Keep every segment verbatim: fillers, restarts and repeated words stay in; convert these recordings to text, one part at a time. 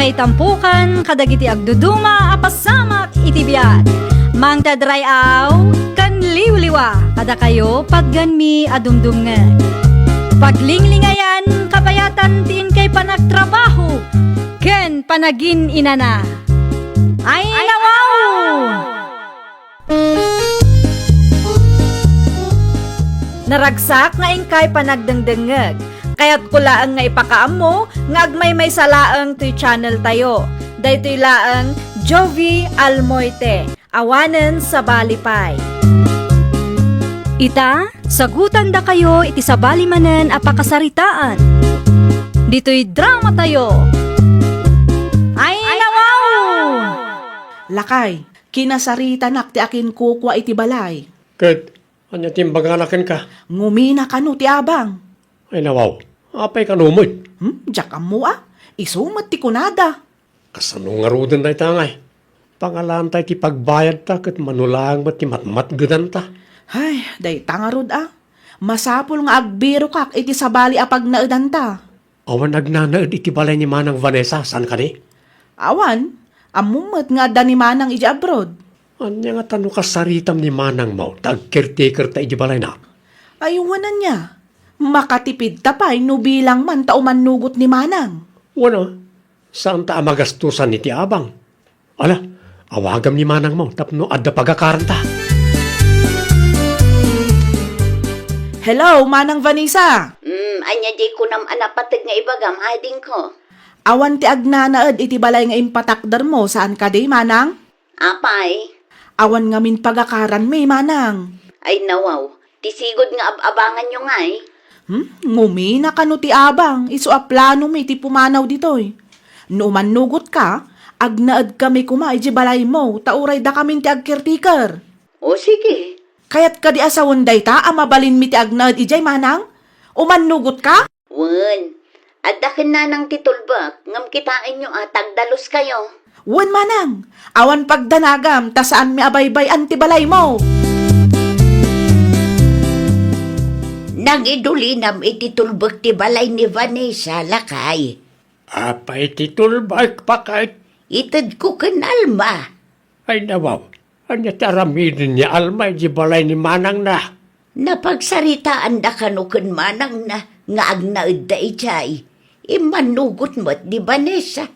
Ay tampukan kadagiti agduduma a pasamak iti biag. Mangted ray-aw ken liwliwa kadakayo patgenmi a dumdumngeg. Paglinglingayan, kabayatan ti inkay panagtrabaho ken panagin-inana. Ay, nawaw! Naragsak nga inkay panagdengdengngeg. Kayatko laeng nga ipakaammo nga agmaymaysa laeng toy channel tayo. Daytoy laeng Jovie Almoite, awanen sabali pay. Ita, sagutandakayo iti sabali manen a pakasaritaan. Ditoy drama tayo. Ay, nawaw! Lakay, kinasaritanak ti akinkukua iti balay. Ket ania ti imbagana kenka? Ngumina kano ti abang. Ay, nawaw. Apay kano met? Hmm, diak ammo a. Isu met ti kunada. Kasano ngaruden dayta ngay? Pangalaanta iti pagbayadta ket mano laeng met ti matmatgedanta. Ay, dayta ngarud a. Masapul nga agbirokak iti sabali a pagnaedanta. Awan agnanaed iti balay ni Manang Vanessa, saan kadi? Awan, ammom met nga adda ni Manang idiay abroad. Ania ngata no kasaritam ni Manangmo ta agcaretakerta idiay balayna? Ay, wen ania, makatipidta pay no bilang man ta umannugot ni Manang. Wen a, saanta a magastosan iti abang. Ala, awagam ni Manangmo tapno adda pagakaranta. Hello, Manang Vanessa! Mm, ania diay kunam a napateg nga ibagam, adingko? Awan ti agnanaed iti balay nga impatakdermo, saan kadi, Manang? Apay? Awan ngamin pagakaranmi, Manang. Ay, nawaw. Ti sigud nga ab-abanganyo ngay? Hmm? Ngumina kano ti abang, isu a planomi ti pumanaw ditoy. No umannugotka, agnaedkami koma idiay balaymo, ta uray dakamin ti agcaretaker. O, sige. Kayat kadi a sawen dayta a mabalinmi ti agnaed idiay, Manang? Umannugotka? Wen, adda ken Nanang ti tulbek, ngem kitaenyo a tagdaluskayo. Wen, Manang, awan pagdanagam ta saanmi a baybay-an ti balaymo. Nangidulinam iti tulbek ti balay ni Vanessa, lakay. Apay ti tulbek, baket? Itedko ken Alma. Ay, nawaw, ania ti aramiden ni Alma idiay balay ni manangna? Napagsaritaanda kano ken manangna nga agnaedda idiay. Immannugot met ni Vanessa.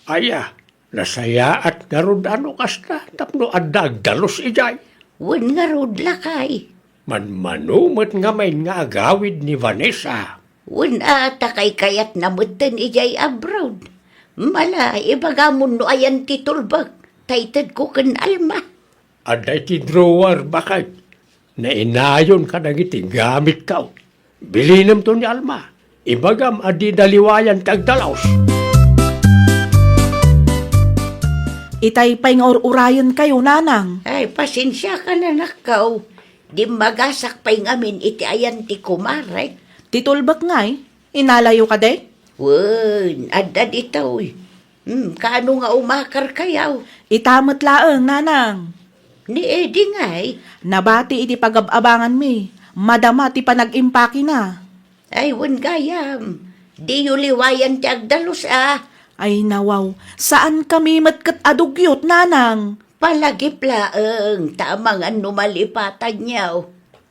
Aya, nasayaat ngarud a no kasta tapno adda agdalus idiay. Wen ngarud, lakay. Manmano met ngamin nga agawid ni Vanessa. Wen a, ta kaykayatna metten idiay abroad. Mala, ibagamon no ayan ti tulbek, ta itedko ken Alma. Adda iti drawer, baket. Nainayon kadagiti gamitko. Bilinemto ni Alma. Ibagam a dida liwayan ti agdalus. Itay pay nga ur-urayenkayo, Nanang. Ay, pasensiakan, anakko. Dimmagasak pay ngamin iti ayan ti kumarek. Ti tulbek ngay, inalayo kadi? Wen, adda ditoy. Hmm, kaano nga umakarkayo? Ita met laeng, Nanang. Ni Eddie ngay? Nabati iti pagab-abanganmi. Madama ti panag-impakena. Ay, wen gayam. Diyo liwayan ti agdalus a. Ay, nawaw. Saankami met ket a dugyot, Nanang. Palagip laeng ta amangan no malipatanyo.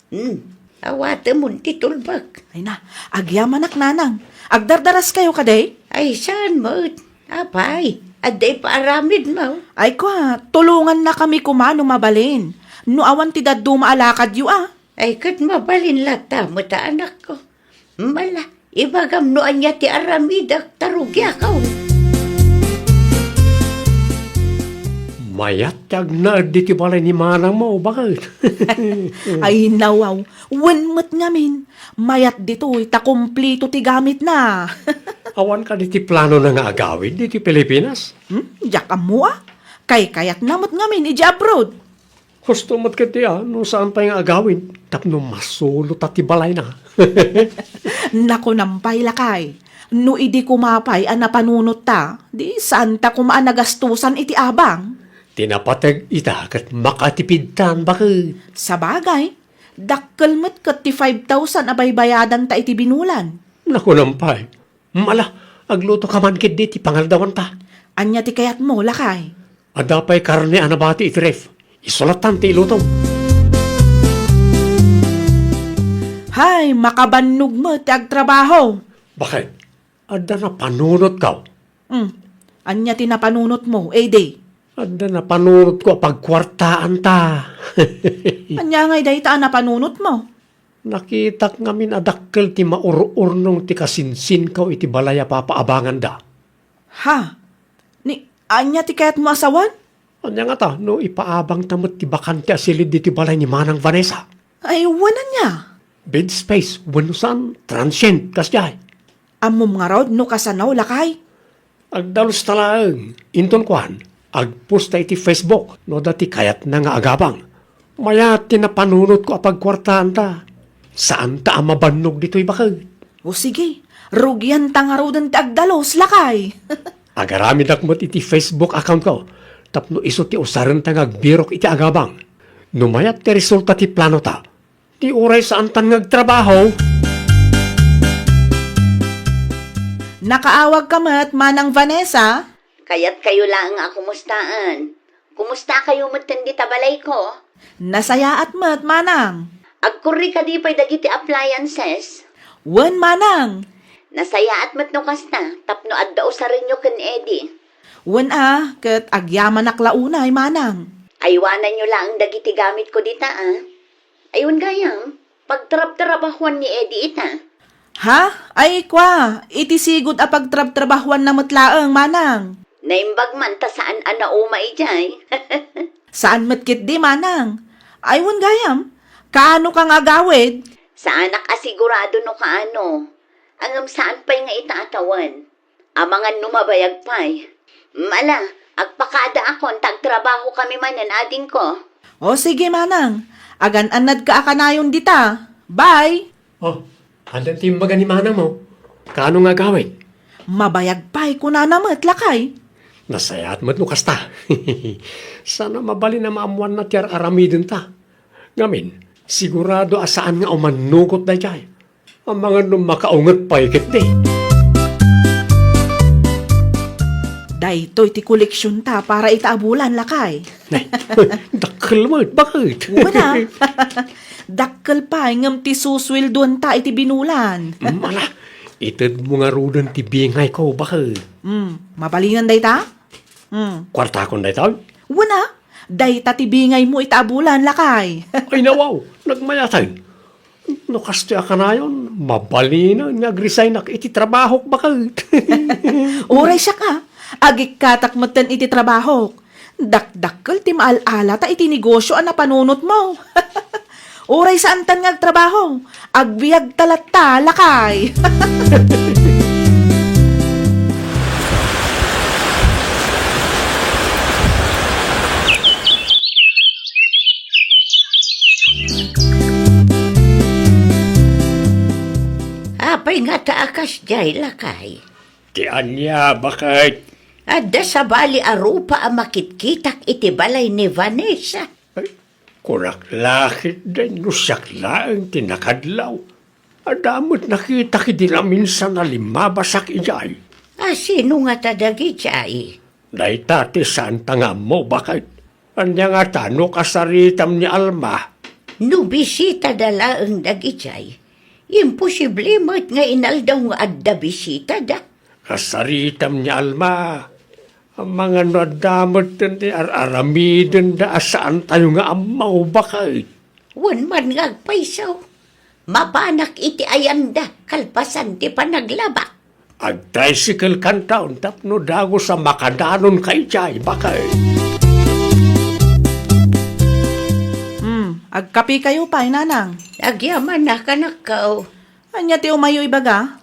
Hmm, awatemon ti tulbek. Ay na, agyamanak, Nanang. Agdardaraskayo kadi? Ay, saan met? Apay, adda ipaaramidmo? Ay kua, tulongannakami koma no mabalin. No awan ti dadduma a lakadyo a. Ay, ket mabalin latta met a, anakko. Mala, ibagam no ania ti aramidek, ta rugiakon. Mayat ti agnaed ditoy balay ni manangmo, baket. Ay, nawaw. Wen met ngamin. Mayat ditoy ta kumplito ti gamitna. Awan kadi ti planona nga agawid ditoy Pilipinas? Hmm? Diak ammo a. Kaykayatna met ngamin idiay abroad. Husto met ketdi a no saan pay nga agawid tapno masulota ti balayna. Nakunam pay, lakay, no idi koma pay a napanunotta, di saanta koma a nagastosan iti abang. Ti napateg ita ket makatipidtan, baket. Sabagay, dakkel met ket ti five thousand a baybayadanta iti binulan. Nakunam pay. Mala, aglutoka man ketdi ti pangaldawanta. Ania ti kayatmo, lakay? Adda pay karne a nabati iti ref. Isu lattan ti ilutom. Hay, makabannog met ti agtrabaho. Bakit? Adda napanunotko. Hmm. Ania ti napanunotmo, Eddie? Adda napanunotko a pagkuartaanta. Ania ngay dayta a napanunotmo? Nakitak ngamin a dakkel ti maur-urnong ti kasinsinko iti balay a papaabanganda. Ha? Ni, ania ti kayatmo a sawen? Ania ngata no ipaabangta met ti bakante a silid ditoy balay ni Manang Vanessa? Ay, wen ania? Bed space, wenno saan, transient, kasdiay. Ammom ngarud no kasano, lakay? Agdalusta laeng, inton kuan, agposta iti Facebook no adda ti kayatna nga agabang. Mayat ti napanunotko a pagkuartaanta. Saanta a mabannog ditoy, baket. O sige, rugianta ngaruden ti agdalus, lakay. Agaramidak met iti Facebook accountko tapno isu ti usarenta nga agbirok iti agabang. No mayat ti resulta ti planota, ti uray saantan nga agtrabaho. Nakaawagka met, Manang Vanessa? Kayatkayo laeng a kumustaan. Kumustakayo metten dita balayko? Nasayaat met, Manang. Agkurri kadi pay dagiti appliances? Wen, Manang. Nasayaat met no kasta, tapno adda usarenyo ken Eddie. Wen a, ket agyamanak la unay, Manang. Aywananyo laeng dagiti gamitko dita, a. Ay, wen gayam, pagtrabtrabahuan ni Eddie ita. Ha? Ay, kwa, iti sigud a pagtrabtrabahuanna met laeng, Manang. Naimbag man ta saan a nauma idiay. Saan met ketdi, Manang. Ay, wen gayam, kaanoka nga agawid? Saanak a sigurado no kaano. Ngem saan pay nga ita a tawen. Amangan no mabayag pay. Mala, agpakadaakon ta agtrabaho kami manen adingko. O sige, Manang. Agan-annadka a kanayon dita. Bye! O, ania ti imbaga ni manangmo? Kaano nga agawid? Mabayag pay, kunana met, lakay. Nasayaat met no kasta. Saan a mabalin a maammoanna ti ar-aramidenta. Ngamin, sigurado a saan nga umannugot daydiay. Amangan no makaunget pay ketdi. Daytoy ti koleksionta para ita a bulan, lakay. Nay, dakkel met, baket? Wen a. Dakkel pay ngem ti susueldoanta iti binulan. Mala, itedmo ngaruden ti bingayko, baket. Hmm, mabalinen dayta? Hmm. Kuartakon daytoy? Wen a, dayta ti bingaymo ita a bulan, lakay. Ay, nawaw, nagmayaten. No kastoy a kanayon, mabalinen nga agresignak iti trabahok, baket. Uray siak a, agikkatak metten iti trabahok. Dakdakkel ti maal-alata iti negosio a napanunotmo. Uray saantan nga agtrabaho, agbiagta latta, lakay. Apay ngata a kasdiay, lakay? Ti ania, baket? Adda sabali a rupa a makitkitak iti balay ni Vanessa. Ay, kunak la ketdi no siak laeng ti nakadlaw. Adda met nakitak idi naminsan a limmabasak idiay. A sino ngata dagidiay? Dayta ti saanta nga ammo, baket. Ania ngata no kasaritam ni Alma? No bisitada laeng dagidiay, imposible met nga inaldaw nga adda bisitada. Kasaritam ni Alma, amangan no adda metten ti ar-aramidenda a saantayo nga ammo, baket. Wen man nga agpayso, mapanak iti ayanda kalpasan ti panaglabak. Agtricycle kanton tapno dagus a makadanonka idiay, baket. Hmm, agkapekayo pay, nanang? Agyaman a, kanakko. Ania ti umayo ibaga?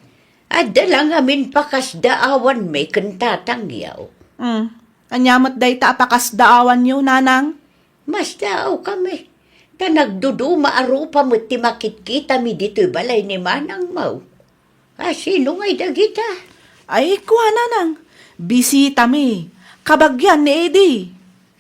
Adda la ngamin pakasdaawanmi ken tatangyo. Hmm, ania met dayta a pakasdaawanyo, nanang? Masdaawkami, ta nagduduma a rupa met ti makitkitami ditoy balay ni manangmo. A sino ngay dagita? Ay, kua, nanang, bisitami. Kabagian ni Eddie.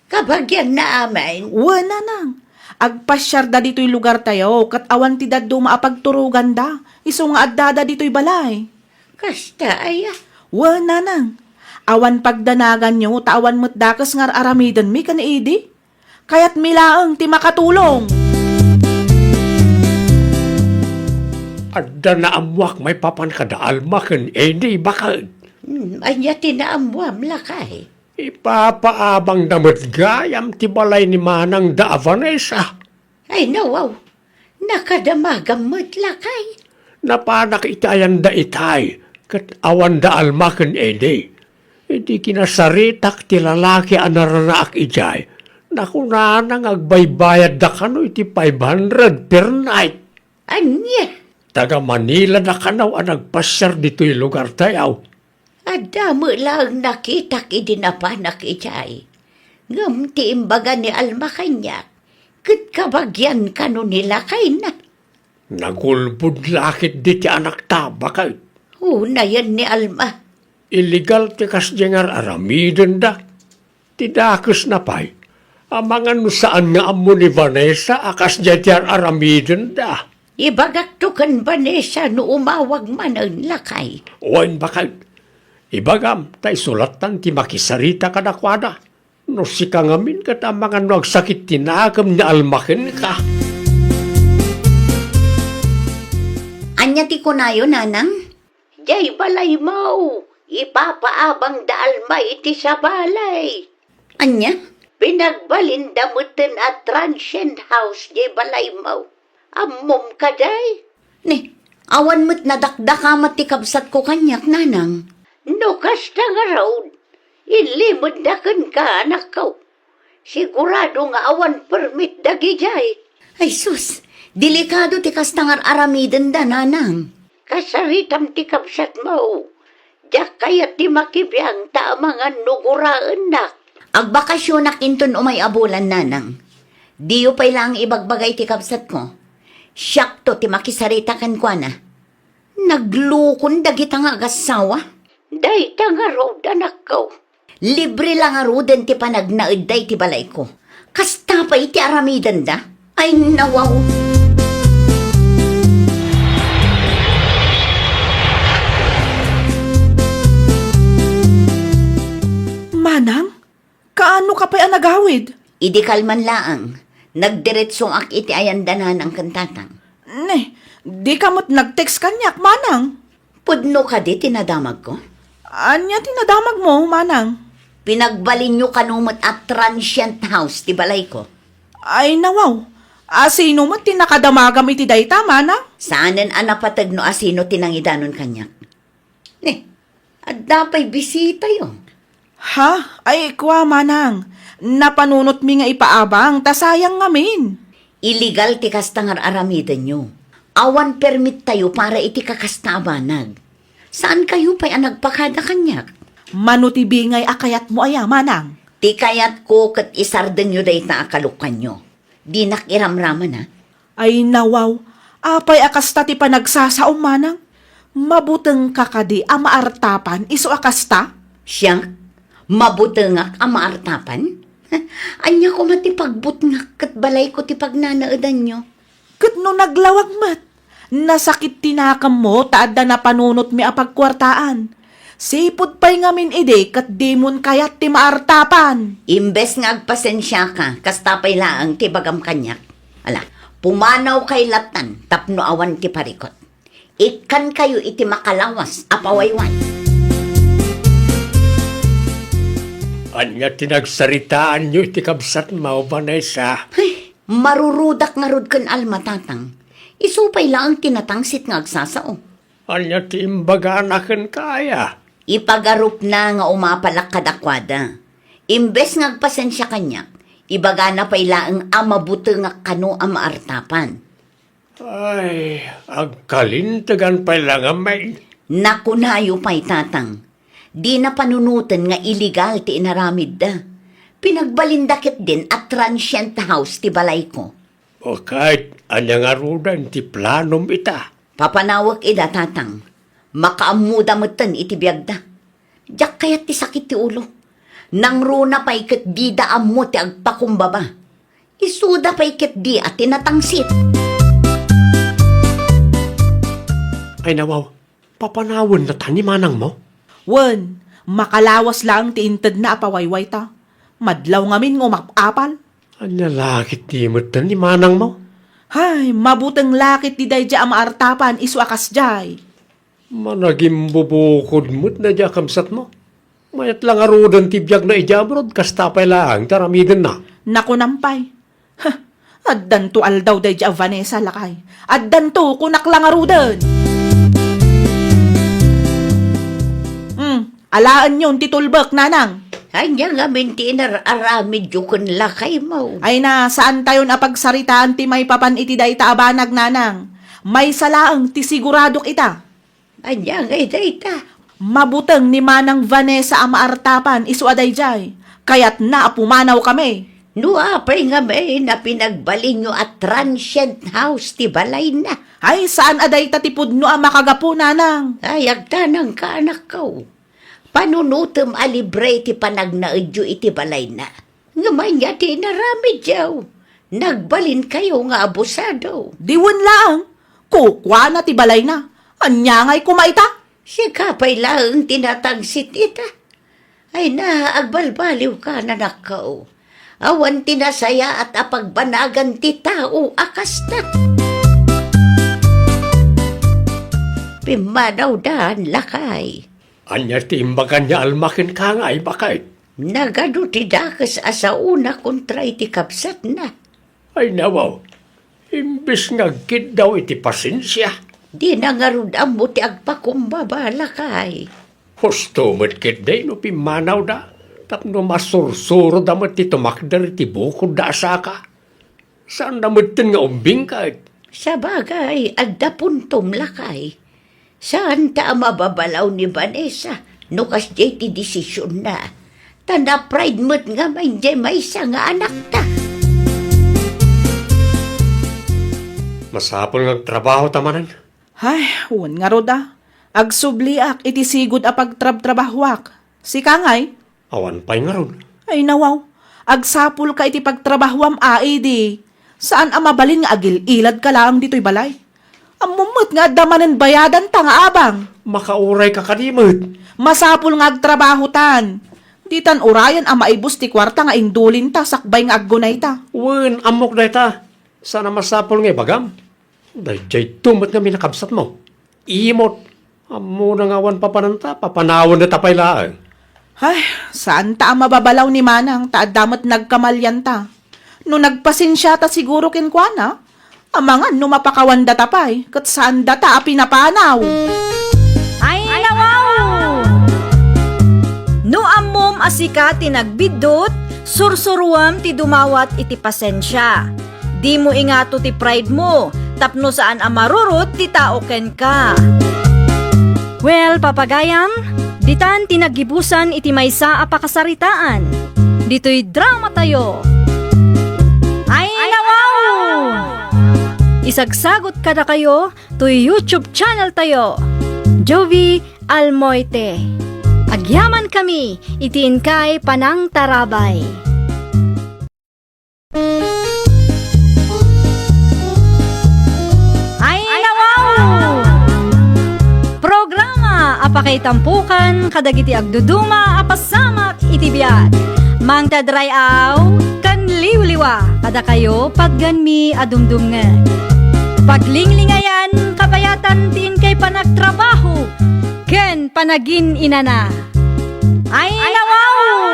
Kabagianna amin? Wen, nanang. Agpasiarda ditoy lugartayo, ket awan ti dadduma a pagturoganda. Isu nga addada ditoy balay. Kasta aya? Wen, nanang. Awan pagdanaganyo ta awan met dakes nga ar-aramidenmi ken idi. Kayatmi laeng ti makatulong. Adda naammoak maipapan kada Alma ken Eddie, baket. Hmm, ania ti naammoam, lakay? Ipapaabangda met gayam ti balay ni manangda a Vanessa. Ay, nawaw. Nakadamagam met, lakay. Napanak iti ayanda itay, ket awan da Alma ken Eddie. Idi kinasaritak ti lalaki a naranaak idiay, nakunana nga agbaybayadda kano iti five hundred per night. Ania? Taga Manila da kano a nagpasiar ditoy lugartayo. Adda met laeng nakitak idi napanak idiay. Ngem ti imbaga ni Alma kaniak, ket kabagian kano ni lakayna. Nagulbod la ketdi ti anakta, baket. Unayen ni Alma. Illegal ti kasdiay nga ar-aramidenda. Ti dakesna pay, amangan no saan nga ammo ni Vanessa a kasdiay ti ar-aramidenda. Ibagakto ken Vanessa no umawag manen, lakay. Wen, baket. Ibagam ta isulattan ti makisarita kadakuada. No sika ngamin ket amangan no agsakit ti nakem ni Alma kenka. Ania ti kunayo, nanang? Diay balaymo, ipapaabang da Alma iti sabali. Ania? Pinagbalinda metten a transient house diay balaymo. Ammom kadi? Ni, awan met nadakdakamat ti kabsatko kaniak, nanang. No kasta ngarud, inlimedda kenka, anakko. Sigurado nga awan permit dagidiay. Ay sus, delikado ti kasta nga ar-aramidenda, nanang. Kasaritam ti kabsatmo. Diak kayat ti makibiang ta amangan no guraennak. Agbakasionak inton umay a bulan, nanang. Diyo pay laeng ibagbaga iti kabsatko. Siakto ti makisarita kenkuana. Naglukon dagita nga agassawa. Dayta ngarud, anakko. Libre la ngaruden ti panagnaedda iti balayko. Kasta pay ti aramidenda? Ay, nawaw. Manang, kaano ka pay a nagawid? Idi kalman laeng, nagdiretsoak iti ayanda nanang ken tatang. Ne, di ka met nag-text kaniak, manang? Pudno kadi ti nadamagko? Ania ti nadamagmo, manang? Pinagbalinyo kano met a transient house ti balayko. Ay, nawaw. Asino met ti nakadamagam iti dayta, manang? Saanen a napateg no asino ti nangidanon kaniak. Ne, adda pay bisitayo. Ha? Ay, kua, manang. Napanunotmi nga ipaabang, ta sayang ngamin. Illegal ti kasta nga ar-aramidenyo. Awan permit tayo para iti kakasta a banag. Saan kayo pay a nagpakada kaniak? Mano ti bingay a kayatmo aya, manang? Ti kayatko ket isardengyo dayta a kalukkanyo. Dinak iramraman, a. Ay, nawaw. Apay a kasta ti panagsasaom, manang? Mabutengka kadi a maartapan isu a kasta? Siak? Mabutengak a maartapan? Ania koma ti pagbutngak ket balayko ti pagnanaedanyo? Ket no naglawag met, nasakit ti nakemmo ta adda napanunotmi a pagkuartaan. Sipud pay ngamin idi ket dimon kayat ti maartapan. Imbes nga agpasensiaka, kasta pay laeng ti ibagam kaniak. Ala, pumanawkay lattan tapno awan ti parikut. Ikkankayo iti makalawas a pawaywan. Ania ti nagsaritaanyo iti kabsatmo, Vanessa? Ay, marurudak ngarud ken Alma, tatang. Isu pay laeng ti natangsit nga agsasao. Ania ti imbagana kenka aya? Ipagarupna nga umapalak kadakuada. Imbes nga agpasensia kaniak, ibagana pay laeng a mabutengak kano a maartapan. Ay, agkalintegan pay la ngamin. Nakunayo pay, tatang. Dina panunoten nga illegal ti inaramidda. Pinagbalinda ketdin a transient house ti balayko. O ket, ania ngaruden ti planom ita? Papanawek ida, tatang. Makaammoda metten iti biagda. Diak kayat ti sakit ti ulo. Nangruna pay ket dida ammo ti agpakumbaba. Isuda pay ket di a tinatangsit. Ay nawaw, papanawen nata ni manangmo? Wen, Makalawas laeng ti intedna a pawaywayta. Madlaw ngamin nga umap-apal. Ania la ket ti metten ni manangmo? Hay, mabuteng la ket ti daydiay a maartapan isu a kasdiay. Managimbubukod met daydiay a kabsatmo. Mayat la ngaruden ti biagna idiay abroad, kasta pay laeng ti aramidenna. Nakunam pay. Huh, addanto aldaw daydiay a Vanessa, lakay. Addanto, kunak la ngaruden. Hmm, alaenyon ti tulbek, nanang. Ania ngamin ti inar-aramidyo ken lakaymo? Ay na, saantayon a pagsaritaan ti maipapan iti dayta a banag, nanang. Maysa laeng ti siguradok ita. Ania ngay dayta? Mabuteng ni Manang Vanessa a maartapan isu a daydiay. Kayatna a pumanawkami. No apay ngamin a pinagbalinyo a transient house ti balayna? Ay, saan a dayta ti pudno a makagapu, nanang. Ay, agtanangka, anakko. Panunotem a libre ti panagnaedyo iti balayna. Ngem ania ti inaramidyo? Nagbalinkayo nga abusado. Diwen laeng, kukuana ti balayna. Ania ngay koma ita? Sika pay laeng ti natangsit ita. Ay na, agbalbaliwka, anakko. Awan ti nasayaat a pagbanagan ti tao a kasta. Pimmanawdan, lakay. Ania ti imbagan ni Alma kenka ngay, baket? Nagadu ti dakes a saona kontra iti kabsatna. Ay, nawaw. Imbes nga agkiddaw iti pasensia. Dina ngarud ammo ti agpakumbaba, lakay. Husto met ketdi no pimmanawda, tapno masursuroda met ti tumakder iti bukodda a saka. Saanda metten nga umbingka. Sabagay, adda puntom, lakay. Saanta a mababalaw ni Vanessa no kasdiay ti desisionna. Ta na-pride met ngamin diay maysa nga anakta. Masapul nga agtrabahota manen. Ay, wen ngarud a. Agsubliak iti sigud a pagtrabtrabahoak. Sika ngay? Awan pay ngarud. Ay, nawaw. Agsapulka iti pagtrabahoam a idi. Saan a mabalin nga agil-iladka laeng ditoy balay. Ammom met nga adda manen bayadanta nga abang. Makaurayka kadi met. Masapul nga agtrabahotan. Ditan urayan a maibus ti kuarta nga indulinta sakbay nga aggunayta. Wen, ammok dayta. Saan a masapul nga ibagam. Daydiayto met ngamin a kabsatmo. Imot, ammona nga awan papananta, papanawendata pay laeng. Ay, saanta a mababalaw ni Manang ta adda met nagkamalianta. No nagpasensiata siguro kenkuana, amangan no mapakawandata pay, ket saandata a pinapanaw. Ay, nawaw! No ammom a sika ti nagbiddut, sursuruem ti dumawat iti pasensia. Dimo ingato ti pride mo, tapno saan a marurot ti tao kenka. Well, papagayam, ditan ti naggibusan iti maysa a pakasaritaan. Ditoy drama tayo. Ay, nawaw! Isagsagot kadakayo toy YouTube channel tayo, Jovie Almoite. Agyamankami iti inkay panangtarabay. Ay, nawaw! Programa a pakaitampukan kadagiti agduduma a pasamak iti biag. Mangted ray-aw ken liwliwa kadakayo patgenmi a dumdumngeg. Paglinglingayan kabayatan ti inkay panagtrabaho ken panagin-inana. Ay, nawaw!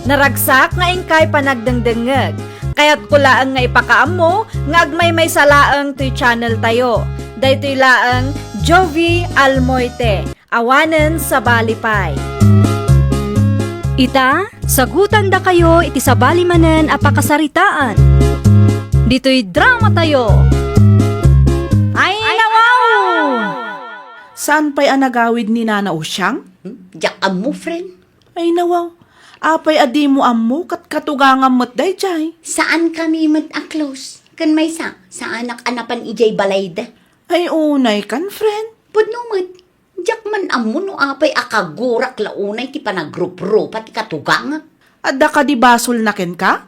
Naragsak nga inkay panagdengdengngeg. Kayatko laeng nga ipakaammo nga agmaymaysa laeng toy channel tayo. Daytoy laeng Jovie Almoite, awanen sabali pay. Ita, sagutandakayo iti sabali manen a pakasaritaan. Ditoy drama tayo. Ay, nawaw! Saan pay a nagawid ni Nana Usyang? Hmm? Diak ammo, friend. Ay, nawaw. Apay a dimo ammo ket katugangam met daydiay? Saankami met a close. Ken maysa, saanak a napan idiay balayda. Ay, unay kan, friend. Pudno met. Diak man ammo no apay a kagurak la unay ti panagruprupa ti katugangak. Adda kadi basolna kenka?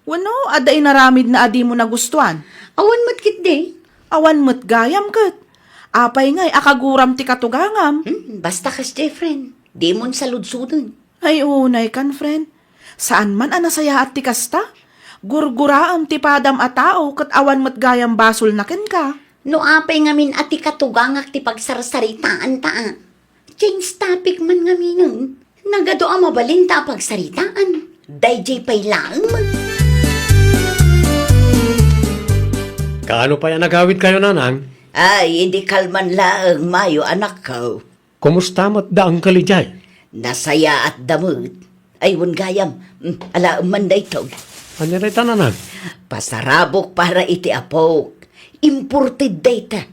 Wenno, adda inaramidna a dimo nagustuan? Awan met ketdi. Awan met gayam ket. Apay ngay a kaguram ti katugangam? Hmm, basta kasdiay, friend. Dimon saludsoden. Ay, unay kan, friend. Saan man a nasayaat ti kasta? Gurguraem ti padam a tao ket awan met gayam basolna kenka. No apay ngamin a ti katugangak ti pagsarsaritaanta, a? Change topic man ngaminen. Nagadu a mabalinta a pagsaritaan. Daydiay pay laeng met. Kaano pay a nagawidkayo, nanang? Ay, idi kalman laeng, mayo, anakko. Kumusta met da Uncle idiay? Nasayaatda met. Ay, wen gayam. Mm, alaem man daytoy. Ania dayta, nanang? Pasarabok para iti apok. Imported dayta.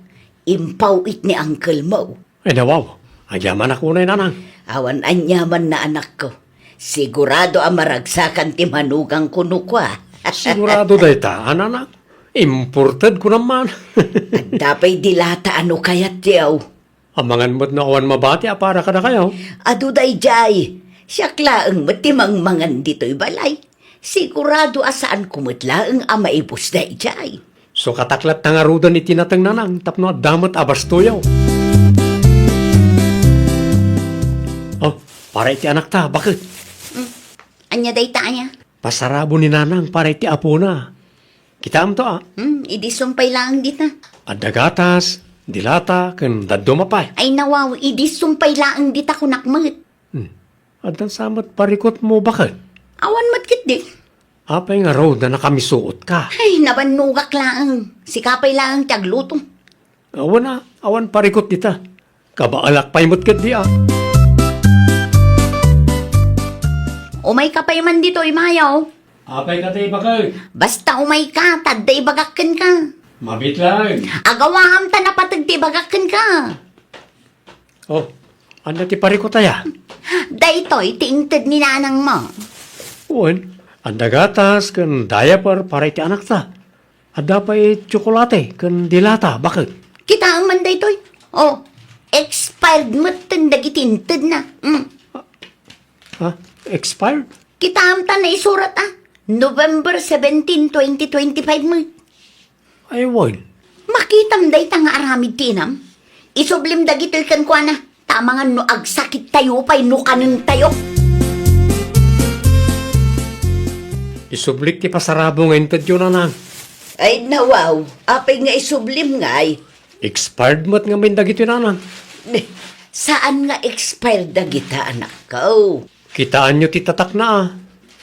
Impaw-it ni uncle mo. Ay, nawaw. Agyamanak unay, nanang. Awan aniamanna, anakko. Sigurado a maragsakan ti manugangko no kua. Sigurado dayta, a, nanang. Imported ko naman. Adda pay dilata a no kayatyo. Amangan met no awan mabati a para kadakayo. Adu daydiay. Siak laeng met ti mangmangan ditoy balay. Sigurado a saanko met laeng a maibus daydiay. Sukatak latta ngaruden iti nateng, nanang, tapno adda met a bastoyo. Oh, para iti anakta, baket. Hmm. Ania dayta, aya? Pasarabo ni nanang para iti apona. Kitaem to, a? Hmm, idi sumpay laeng dita. Adda gatas, dilata, ken dadduma pay. Ay, nawaw, idi sumpay laeng dita, kunak met. Hmm. Addan sa met parikutmo, baket? Awan met ketdi. Apay ngarud a nakamisuotka? Ay, nabannogak laeng. Sika pay laeng ti agluto. Awan a, awan parikut dita. Kabaelak pay met ketdi, a. Umayka pay man ditoy, mayo. Apay kadi, baket? Basta umayka, ta adda ibagak kenka. Mabiit laeng. Agawaam ta napateg ti ibagak kenka. Oh, ania ti parikut aya? Daytoy ti inted ni nanangmo. Wen, adda gatas ken diaper para iti anakta. Adda pay tsokolate ken dilata, baket. Kitaem man daytoy. Oh, expired metten dagiti intedna. Mm. Ha? Expired? Kitaem ta naisurat, a. November seventeen, twenty twenty-five met. Ay, wen. Makitam dayta nga aramid ti inam? Isublim dagitoy kenkuana, ta amangan no agsakittayo pay no kanentayo. Isublik ti pasarabo nga intedyo, nanang. Ay, nawaw. Apay nga isublim ngay? Expired met ngamin dagitoy, nanang. Saan nga expired dagita, anakko? Kitaenyo ti tatakna, a.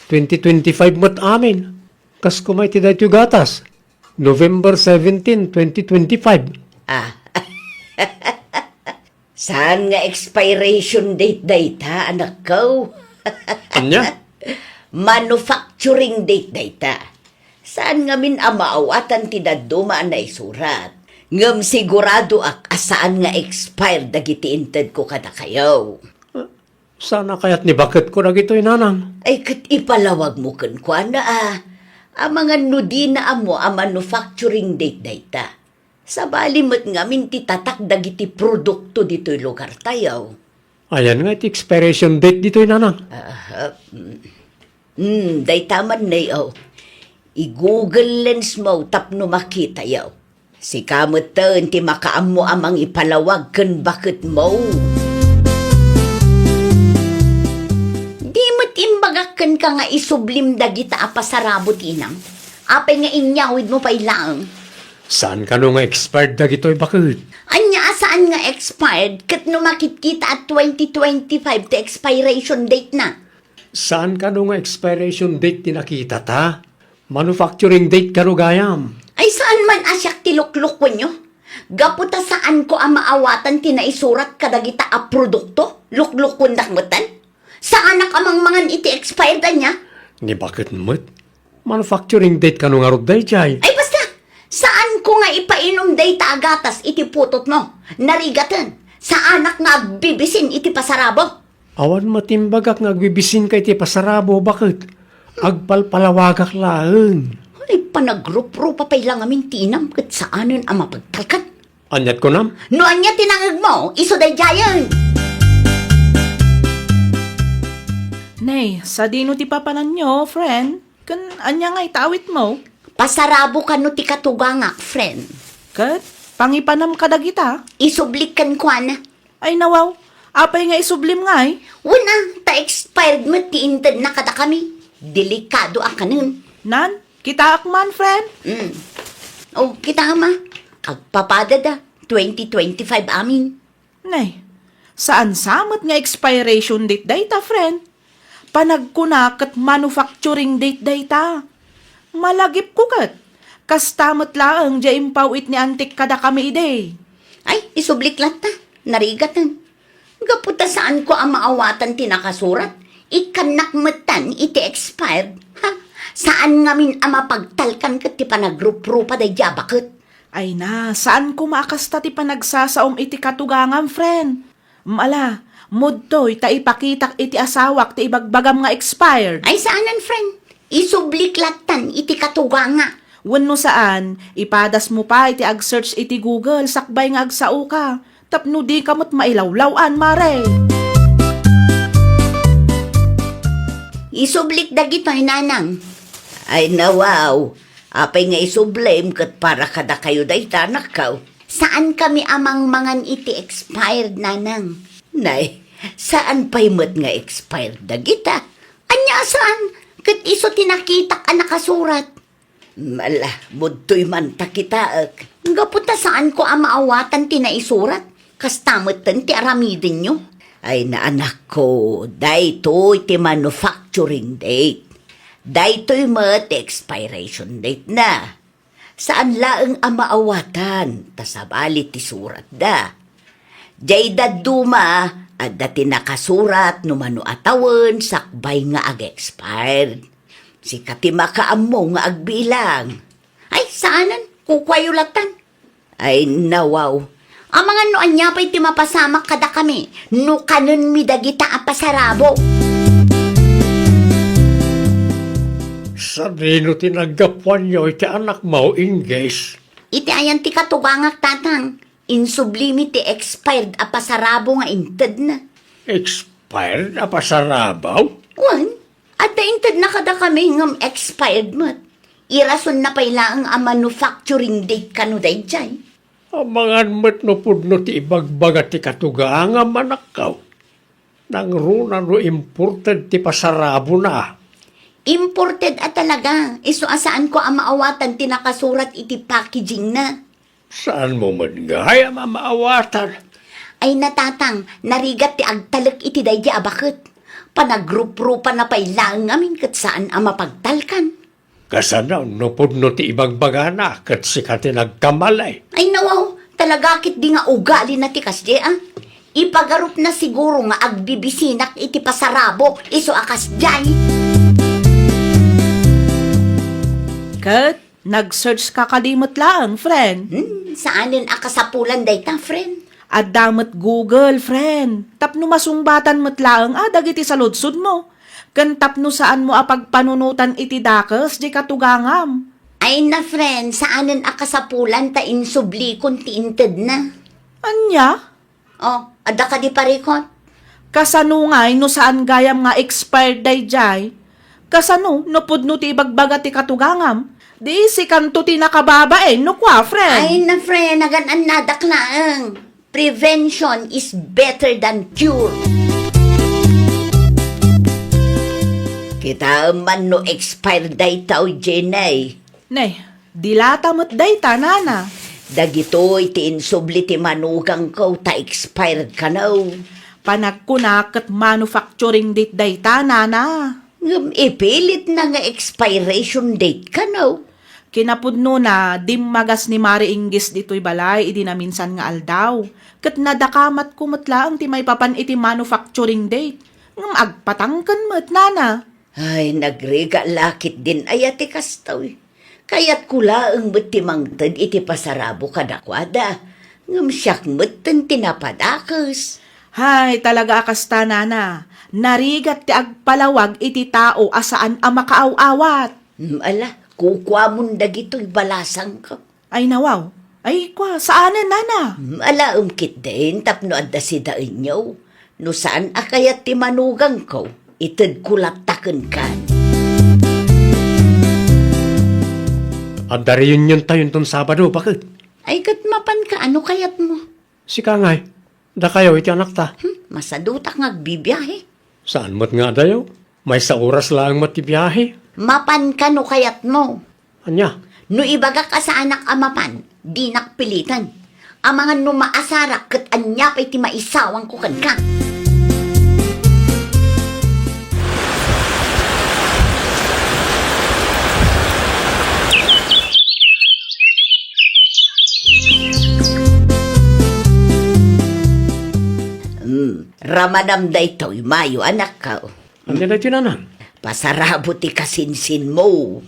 Twenty twenty-five met amin. Kas kuma iti daytoy gatas. November seventeen, twenty twenty-five. Ah. Saan nga expiration date dayta, anakko? Ania? Manufacturing date dayta. Saan ngamin a maawatan ti dadduma a naisurat. Ngem siguradoak a saan nga expired dagiti intedko kadakayo. Saan a kayat ni baketko dagitoy, nanang? Ay, ket ipalawagmo kenkuana, a. Amangan no dina ammo a manufacturing date dayta. Sabali met ngamin ti tatak dagiti produkto ditoy lugartayo. Ayan nga iti expiration date ditoy, nanang. Aha, mm. Hmm, dayta man, nay, oh. I-Google Lens mo tapno makitayo. Sika metten ti makaammo a mangipalawag ken baketmo. Di met imbagak kenka nga isublim dagita a pasarabo ti inam? Apay nga inyawidmo pay laeng? Saan kano nga expired dagitoy, baket? Ania a saan nga expired ket no makitkita a twenty twenty-five ti expiration date na? Saan kano nga expiration date ti nakitata? Manufacturing date kano gayam? Ay, saan man a siak ti luklukuenyo? Gapu ta saanko a maawatan ti naisurat kadagita a produkto, luklukuendak metten? Saanak a mangmangan iti expired ania? Ni baket met? Manufacturing date kano ngarud daydiay? Ay, basta! Saanko nga ipainum dayta a gatas iti putotmo. Narigaten. Saanak nga agbibisin iti pasarabo. Awan met imbagak nga agbibisinka iti pasarabo, baket? Agpalpalawagak laeng. Ay, panagruprupa pay la ngamin ti inam ket saanen a mapagtalkan. Aniat kunam? No ania ti nangegmo, isu daydiayen. Nay, sadino ti papananyo, friend? Ken ania nga itawitmo? Pasarabo kano ti katugangak, friend. Ket Pangipanam kadagita? Isublik kenkuana. Ay, nawaw. Apay nga isublim ngay? Wen a, ta expired met ti intedna kadakami. Delikado a kanen. Nan, kitaak man, friend. Mm. Oh, kita ma. Agpapadada. Twenty twenty-five amin. Nay, saan sa met nga expiration date dayta, friend? Panagkuna ket manufacturing date dayta. Malagipko ket, kasta met laeng diay impawit ni antik kadakami idi. Ay, isublik latta. Narigaten. Gapu ta saanko a maawatan ti nakasurat, ikkannak metten iti expired. Ha? Saan ngamin a mapagtalkan ket ti panagruprupa daydi a baket. Ay na, saan koma a kasta ti panagsasaom iti katugangam, friend. Ala, mudtoy ta ipakitak iti asawak ti ibagbagam nga expired. Ay, saanen, friend. Isublik lattan iti katuganga. Wenno saan, ipadasmo pay ti ag-search iti Google sakbay nga agsaoka. Tapno dika met mailawlaw-an, mare. Isublik dagitoy, nanang. Ay, nawaw. Apay nga isublim ket para kadakayo dayta, anakko? Saankami a mangmangan iti expired, nanang. Nay, saan pay met nga expired dagita? Ania a saan? Ket isu ti nakitak a nakasurat. Ala, mudtoy man ta kitaek. Gapu ta saanko a maawatan ti naisurat. Kasta metten ti aramidenyo. Ay, anakko, daytoy ti manufacturing date. Daytoy met ti expiration date na. Saan laeng a maawatan, ta sabali ti suratda. Diay dadduma, adda ti nakasurat no mano a tawen sakbay nga ag-expired. Sika ti makaammo nga agbilang. Ay, saanen, kukuayo lattan. Ay, nawaw. Amangan no ania pay ti mapasamak kadakami no kanenmi dagita a pasarabo. Sadino ti naggapuanyo iti anakmo, Inggis? Iti ayan ti katugangak, tatang. Insublimi ti expired a pasarabo nga intedna. Expired a pasarabo? Wen, adda intedna kadakami ngem expired met. Irasonna pay laeng a manufacturing date kano daydiay. Amangan met no pudno ti ibagbaga ti katugangam, anakko. Nangruna no imported ti pasarabona. Imported a talaga, isu a saanko a maawatan ti nakasurat iti packagingna. Saanmo met gayam a maawatan? Ay, natatang, narigat ti agtalek iti daydi a baket. Panagruprupana pay laeng ngamin ket saan a mapagtalkan. Kasano no pudno ti ibagbagana ket sika ti nagkamali? Ay, nawaw, talaga ketdi nga ugalina ti kasdi, a? Ipagarupna siguro nga agbibisinak iti pasarabo, isu a kasdiay. Ket nag-search ka kadi met laeng, friend? Hmm, saanen a kasapulan dayta, friend? Adda met Google, friend. Tapno masungbatan met laeng a dagiti saludsodmo. Ken tapno saanmo a pagpanunotan iti dakes diay katugangam. Ay na, friend, saanen a kasapulan ta insublikon ti intedna. Ania? Oh, adda kadi parikot? Kasano ngay no saan gayam nga expired daydiay? Kasano no pudno ti ibagbaga ti katugangam? Di sikanto ti nakababain no kua, friend? Ay na, friend, nagan-annadak laeng. Prevention is better than cure. Kitaem man no expired dayta, Jenny. Nay, dilata met dayta, nana. Dagitoy ti insubli ti manugangko ta expired kano. Panagkunak ket manufacturing date dayta, nana. Ngem ipilitna nga expiration date kano. Kinapudnona, dimmagas ni Mari Inggis ditoy balay idi naminsan nga aldaw. Ket nadakamatko met laeng ti maipapan iti manufacturing date. Ngem agpatangken met, nana. Ay, nagrigat la ketdin aya ti kastoy. Kayatko laeng met ti mangted iti pasarabo kadakuada. Ngem siak metten ti napadakes. Hay, talaga a kasta, nana. Narigat ti agpalawag iti tao a saan a makaaw-awat. Mm, ala, kukuamon dagitoy balasangko. Ay, nawaw. Ay, kua, saanen, nana? Mm, alaem ketdin tapno adda sidaenyo. No saan a kayat ti manugangko, itedko latta kenkan. Adda reuniontayo inton Sabado, baket. Ay, ket mapanka, ano kayatmo? Sika ngay, dakayo iti anakta. Hmm, masadutak nga agbibiahe. Saan met nga adayo? Maysa oras laeng met ti biahe. Mapanka no kayatmo. Ania? No ibagak a saanak a mapan, dinak piliten. Amangan no maasarak ket ania pay ti maisawangko kenka. Hmm, ramanam daytoy, Mayo, anakko. Ania daytoy, nanang? Pasarabo ti kasinsinmo.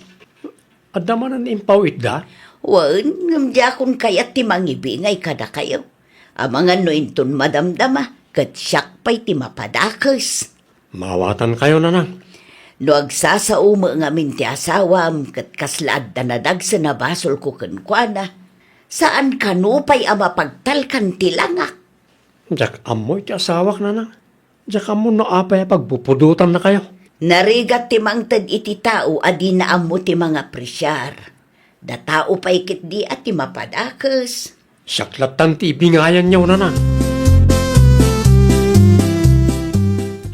Adda manen impaw-itda? Wen, ngem diakon kayat ti mangibingay kadakayo. Amangan no inton madamdama, ket siak pay ti mapadakes. Maawatankayo, nanang. No agsasao met ngamin ti asawam ket kasla adda nadagsen a basolko kenkuana, saan kano pay a mapagtalkan ti langak. Diak ammo iti asawak, nanang. Diak ammo no apay a pagpupudotannakayo. Narigat ti mangted iti tao a dina ammo ti mangapresiar. Datao pay ketdi a ti mapadakes. Siak lattan ti ibingayanyo, nanang.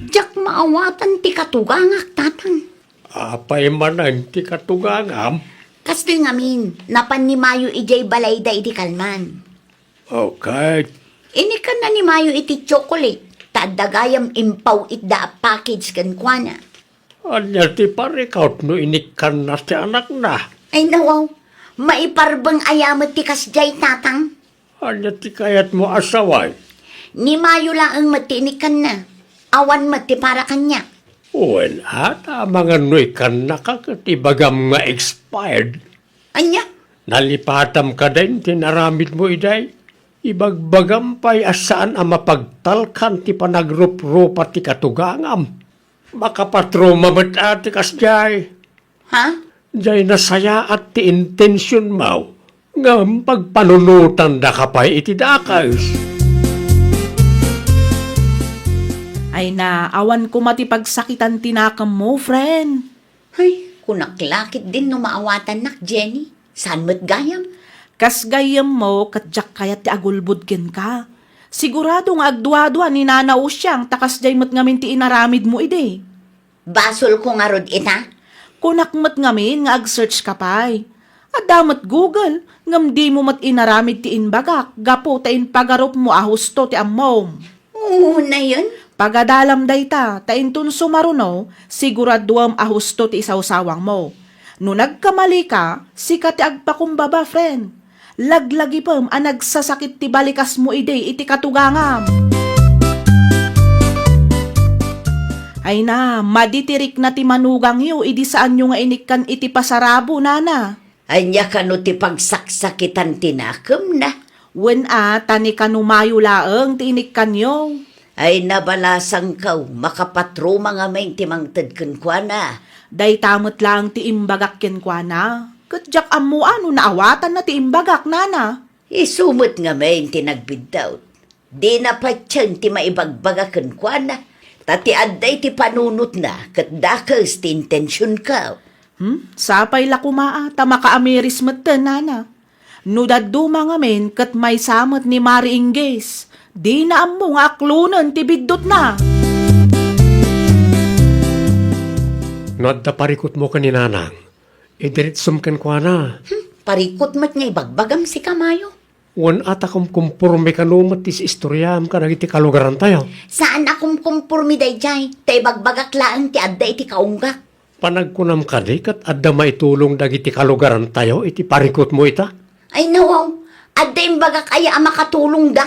Diak maawatan ti katugangak, tatang. Apay manen ti katugangam? Kastoy ngamin, napan ni Mayo idiay balayda idi kalman. Okay. Inikkanna ni Mayo iti chocolate, ta adda gayam impaw-itda a package kenkuana. Ania ti parikut no inikkanna ti anakna? Ay, nawaw. Maiparbeng aya met ti kasdiay, tatang? Ania ti kayatmo a sawen? Ni Mayo laeng met ti inikkanna. Awan met ti para kaniak. Wen, a, ta amangan no ikkannaka ket ibagam nga expired. Ania? Nalipatam kadin ti naramidmo idiay? Ibagbagam pay a saan a mapagtalkan ti panagruprupa ti katugangam. Makapatruma met a ti kasdiay. Ha? Diay nasayaat ti intensionmo, ngem pagpanunotandaka pay iti dakes. Ay na, awan koma ti pagsakitan ti nakemmo, friend. Ay, kunak la ketdin no maawatannak, Jenny. Saan met gayam? Kas gayyemmo, ket diak kayat ti agulbod kenka. Sigurado nga agduadua ni Nana Usiang ta kasdiay met ngamin ti inaramidmo idi. Basolko ngarud ita? Kunak met ngamin nga ag-search ka pay. Adda met Google, ngem dimo met inaramid ti imbagak gapu ta impagarupmo a husto ti ammom. Unayen? Pagadalam dayta, ta inton sumaruno, siguraduem a husto ti isawsawangmo. No nagkamalika, sika ti agpakumbaba, friend. Laglagipem a nagsasakit ti balikasmo idi iti katugangam. Ay na, madi ti rikna ti manugangyo idi saanyo nga inikkan iti pasarabo, nana. Ania kano ti pagsaksakitan ti nakemna? Wen a, ta ni kano Mayo laeng ti inikkanyo. Ay, nabalasangko, makapatruma ngamin ti mangted kenkuana. Dayta met laeng ti imbagak kenkuana. Ket diak ammo a no naawatanna ti imbagak, nana. Isu met ngamin ti nagbiddut. Dina patien ti maibagbaga kenkuana, ta ti adda iti panunotna ket dakes ti intensionko. Hmm? Sapay la koma a, ta makaamiris metten, nana. No dadduma ngamin ket maysa met ni Mari Ingges, dina ammo nga aklonen ti biddutna. No adda parikutmo ken ni Nanang, idiritsom kenkuana. Hmm, parikut met nga ibagbagam sika, Mayo. Wen a ta kumkumporme kano met ti istoriam kadagiti kalugarantayo? Saan a kumkumporme daydiay, ta ibagbagak laeng ti adda iti kaunggak. Panagkunam kadi ket adda maitulong dagiti kalugarantayo iti parikutmo ita? Ay, nawaw, adda imbagak aya a makatulongda.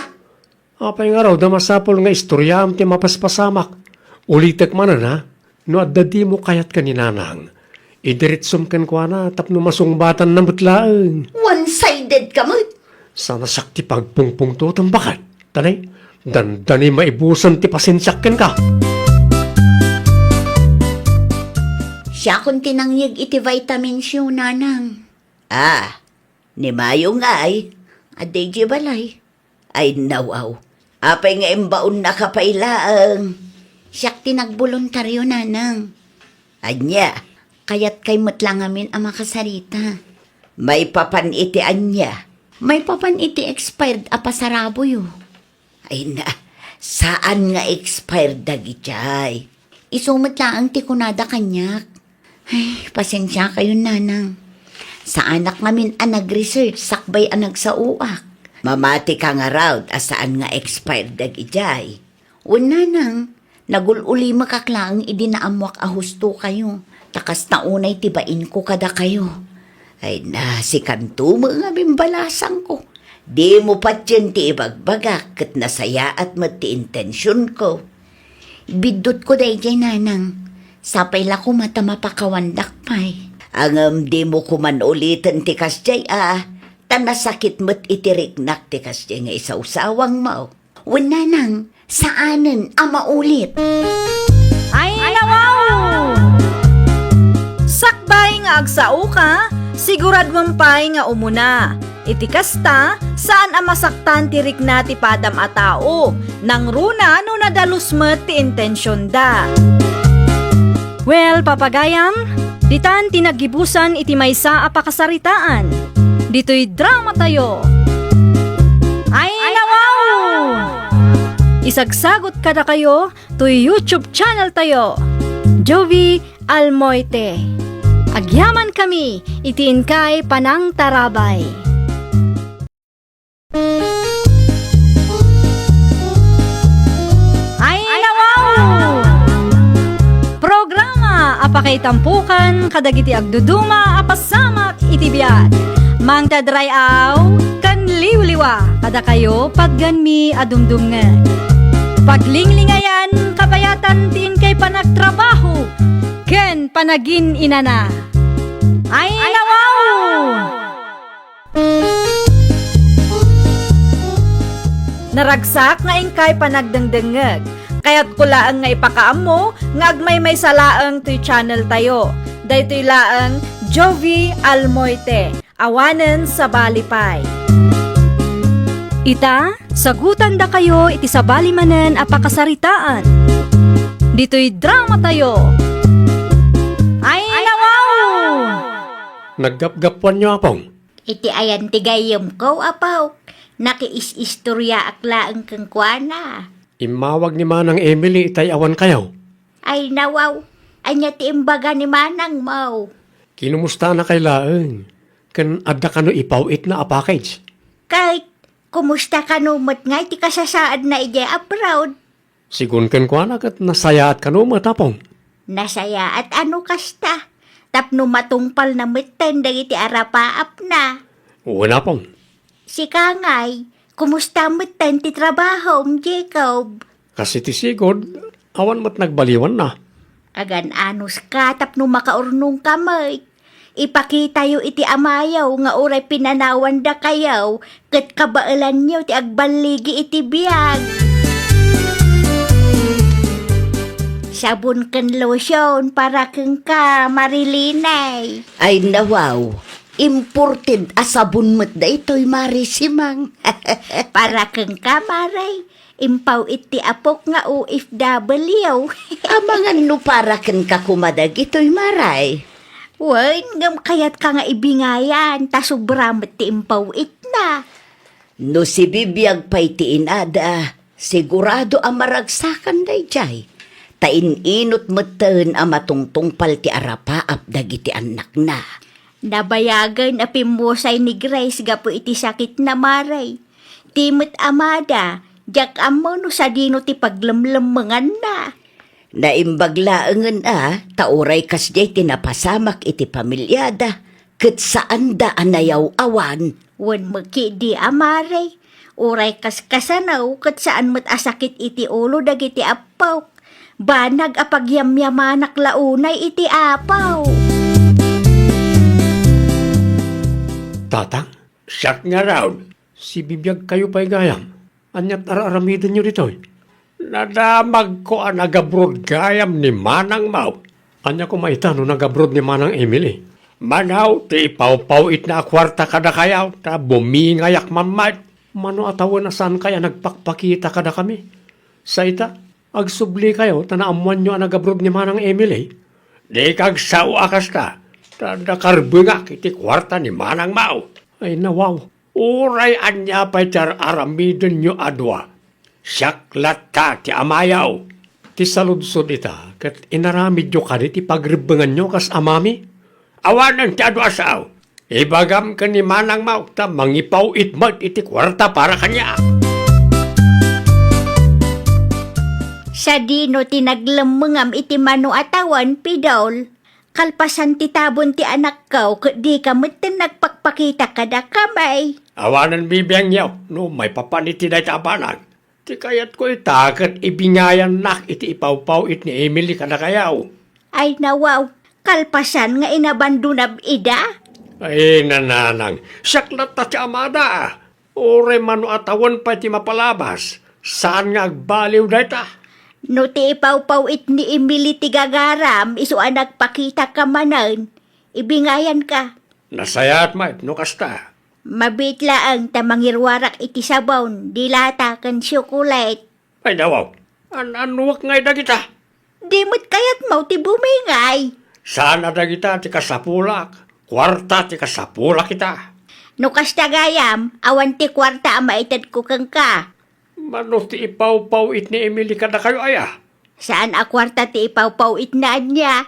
Apay ngarud a masapul nga istoriam ti mapaspasamak? Ulitek manen, a, no adda dimo kayat ken ni Nanang, idiritsom kenkuana tapno masungbatanna met laeng. One-sided ka met. Sana siak ti pagpungpungtotem, baket. Tanay, dandani maibusen ti pasensiak kenka. Siakon ti nangyeg iti vitamins yo, Nanang. Ah, ni Mayo ngay, adda idiay balay. Ay, nawaw. Apay nga imbaonnaka pay laeng? Siak ti nagboluntario, Nanang. Ania, kayatkay met la ngamin a makasarita? Maipapan iti ania? Maipapan iti expired a pasaraboyo. Ay na, saan nga expired dagijay? Isu met laeng ti kunada kaniak. Ay, pasensiakayon, nanang. Saanak ngamin a nag-research sakbay a nagsaoak. Mamati ka ngarud a saan nga expired dagijay. Wen, nanang, nagul-ulimek laeng idi naammoak a husto kayo, ta kasta unay ti bainko kadakayo. Ay na, sikanto met ngamin balasangko. Dimo patien ti ibagbagak ket nasayaat met ti intensionko. Biddutko daydiay, nanang. Sapay la koma ta mapakawandak pay. Ngem dimo koman uliten ti kasdiay a, ta nasakit met iti riknak ti kasdiay nga isawsawangmo. Wen, nanang, saanen a maulit. Ay, nawaw! Sakbay nga agsaoka, siguraduem pay nga umuna. Iti kasta, saan a masaktan ti rikna ti padam a tao, nangruna no nadalus met ti intensionda. Well, papagayam, ditan ti naggibusan iti maysa a pakasaritaan. Ditoy dramatayo. Ay, nawaw! Isagsagot kadakayo toy YouTube channel tayo, Jovie Almoite. Agyamankami iti inkay panangtarabay. Ay, nawaw! Programa a pakaitampokan kadagiti agduduma a pasamak iti biag. Mangted ray-aw ken liwliwa kadakayo patgenmi a dumdumngeg. Paglinglingayan kabayatan ti inkay panagtrabaho ken panagin-inana. Ay, nawaw! Naragsak nga inkay panagdengdengngeg. Kayatko laeng nga ipakaammo nga agmaymaysa laeng toy channel tayo. Daytoy laeng Jovie Almoite. Awanen sabali pay. Ita, sagutandakayo iti sabali manen a pakasaritaan. Ditoy dramatayo. Ay, nawaw! Naggapgapuanyo, Apong? Iti ayan ti gayyemko, Apo. Nakiis-istoriaak laeng kenkuana. Immawag ni Manang Emily itay awankayo. Ay, nawaw. Ania ti imbaga ni Manangmo? Kinumustanakay laeng? Ken adda kano ipaw-itna a package? Ket kumusta kano met ngay ti kasasaadna idiay abroad? Sigun kenkuana ket nasayaat kano met, Apong. Nasayaat a no kasta, tapno matungpalna metten dagiti arapaapna. Wen, Apong. Sika ngay, kumusta metten ti trabahom, Jacob? Kas iti sigud, awan met nagbaliwanna. Agan-anuska tapno makaurnongka met. Ipakitayo iti amayo nga uray pinanawandakayo ket kabaelanyo ti agballigi iti biag. Sabon ken lotion para kenka, Marilinay. Ay, nawaw, imported a sabon met daytoy, Mari Simang. Para kenka, Mari. Impaw-it ti apok nga O F W. Amangan no para kenka koma dagitoy, Mari. Wen, ngem kayatka nga ibingayan, ta sobra met ti impaw-itna. No sibibiag pay ti inada, sigurado a maragsakan daydiay. Ta in-inot metten a matungtungpal ti arapaap dagiti annakna. Nabayagen a pimmusay ni Grace gapu iti sakitna, Mari. Di met amada, diak ammo no sadino ti paglemlemmenganna. Naimbag laengen a, ta uray kasdiay ti napasamak iti pamilyada, ket saanda a nayaw-awan. Wen met ketdi a, Mari, uray kaskasano ket saan met a sakit iti ulo dagiti appok. Banag a pagyamyamanak la unay iti Apo. Tatang, siak ngarud. Sibibiagkayo pay gayam. Ania't ar-aramidenyo ditoy? Nadamagko a nagabrod gayam ni manangmo. Ania koma ita no nagabrod ni Manang Emily? Mano ti ipawpaw-itna a kuarta kadakayo, ta bumingayak man met. Mano a tawen a saankay a nagpakpakita kadakami? Sa ita, agsublikayo ta naammoanyo a nagabrod ni Manang Emily? Dika agsao a kasta, ta dakarbengak iti kuarta ni manangmo. Ay, nawaw. Uray ania pay ti ar-aramidenyo a dua, siak latta ti amayo. Ti saludsod ita, ket inaramidyo kadi ti pagrebbenganyo kas amami? Awanen ti adu a sao. Ibagam ken ni manangmo ta mangipaw-it met iti kuarta para kaniak. Sadino ti naglemmengam iti mano a tawen, Pidol? Kalpasan ti tabon ti anakko, ket dika metten nagpakpakita kadakami. Awanen bibiangyo no maipapan iti dayta a banag. Ti kayatko ita ket ibingayannak iti ipawpaw-it ni Emily kadakayo. Ay, nawaw, kalpasan nga inabandonam ida? Ay, nanang, siak latta ti amada. Uray mano a tawen pay ti mapalabas, saan nga agbaliw dayta. No ti ipawpaw-it ni Emily ti gagaram, isu a nagpakitaka manen, ibingayanka. Nasayaat met no kasta. Mabiit laeng ta mangiruarak iti sabon, dilata, ken tsokolate. Ay, nawaw. An-annuak ngay dagita? Di met kayatmo ti bumingay. Saan a dagita ti kasapulak. Kuarta ti kasapulak ita. No kasta gayam, awan ti kuarta a maitedko kenka. Mano ti ipawpaw-it ni Emily kadakayo aya? Saan a kuarta ti ipawpaw-itna ania?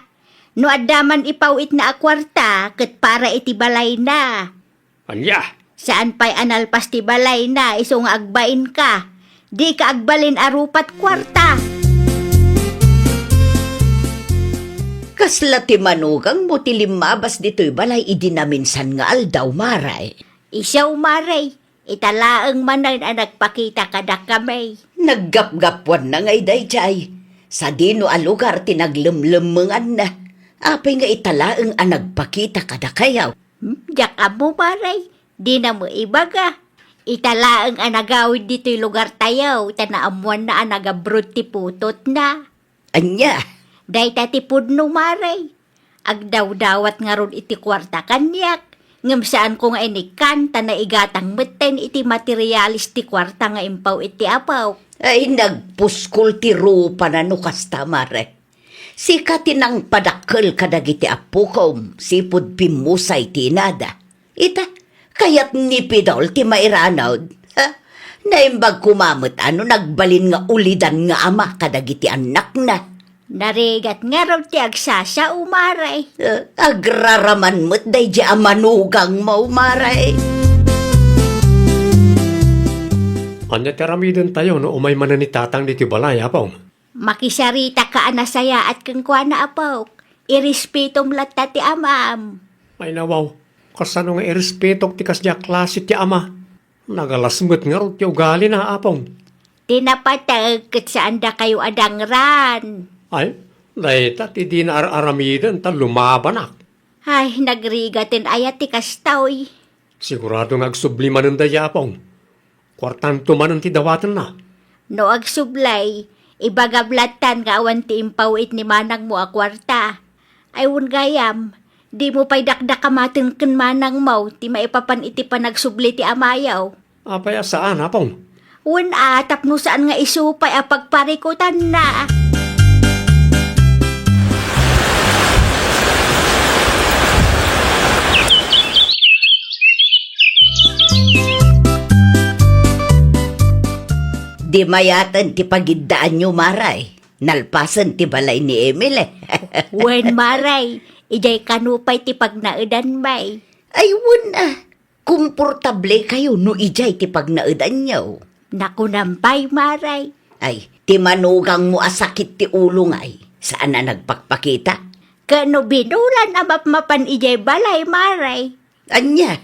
No adda man ipaw-itna a kuarta, ket para iti balayna. Ania? Saan pay a nalpas ti balayna isu nga agbainka? Dika agbalin a rupat kuarta. Kasla ti manugangmo ti limmabas ditoy balay idi naminsan nga aldaw, Mare? Isu, Mare, ita laeng manen a nagpakita kadakami. Naggapgapuanna ngay daydiay. Sadino a lugar ti naglemlemmenganna? Apay nga ita laeng a nagpakita kadakayo? Hmm, diak ammo, Mare. Dina met ibaga. Ita laeng a nagawid ditoy lugartayo, ta naammoanna a nag-abroad ti putotna. Ania? Dayta ti pudno, Mare. Agdawdawat ngarud iti kuarta kaniak, ngem saanko nga inikkan ta naigatang metten iti materialis ti kuarta nga impaw-it ti apok. Ay, nagpuskol ti rupana no kasta, Mare. Sika ti nangpadakkel kadagiti appokom, sipud pimmusay ti inada. Ita, kayat ni Pidol ti mairanud. Ha? Naimbag koma met a no nagbalin nga ulidan nga ama kadagiti annakna. Narigat ngarud ti agsasao, Mare. Eh, agraraman met daydi a manugangmo, Mare. Ania ti aramidentayo no umay manen ni Tatang ditoy balay, Apong? Makisaritak a nasayaat kenkuana, apok. Irespetom latta ti amam. Ay, nawaw, kasano nga irespetok ti kasdiay a klase ti ama? Nagalas met ngarud ti ugalina, Apong. Ti napateg ket saandakayo a dangran. Ay, dayta ti dina ar-aramiden ta lumabanak. Ay, nagrigaten aya ti kastoy. Sigurado nga agsubli manen daydi, Apong. Kuartanto manen ti dawatenna. No agsubli, ibagam lattan nga awan ti impaw-it ni manangmo a kuarta. Ay, wen gayam, dimo pay dakdakamaten ken manangmo ti maipapan iti panagsubli ti amayo. Apay a saan, Apong? Wen a, tapno saan nga isu pay a pagparikutanna. Di mayaten ti pagiddaanyo, Mare. Nalpasen ti balay ni Emily. Wen, Mare, idiay kano pay ti pagnaedan, bay. Ay, wen a. Komportable kayo no idiay ti pagnaedanyo. Nakunam pay, Mare. Ay, ti manugangmo a sakit ti ulo ngay, saan a nagpakpakita? Ket no binulan a mapmapan idiay balay, Mare. Ania?